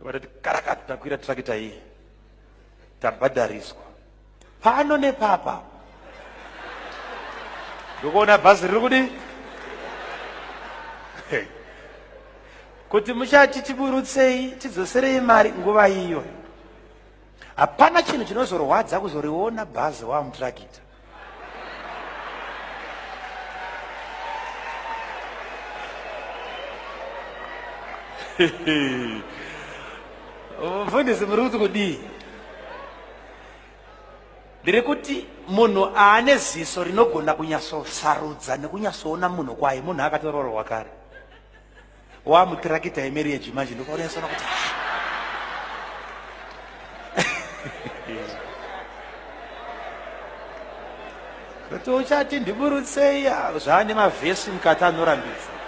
Vatati karakati takwira tirakita iyi tabhadhariswa pano nepapa ndokuona bhazi riri kudi kuti muchati tiburutsei tidzoserei mari nguva iyo hapana chinhu chinozorwadza kuzoriona bhazi wamutirakita mufundisi muri kuti kudii ndiri kuti munhu aane ziso rinogona kunyatsosarudza nekunyatsoona munhu kwaye munhu akatoroorwa kare Wamutirakita yemarriage manje ndopaunyatsona kuti kuti uchati ndiburutsei zvaane mavhesi mukati anorambidza.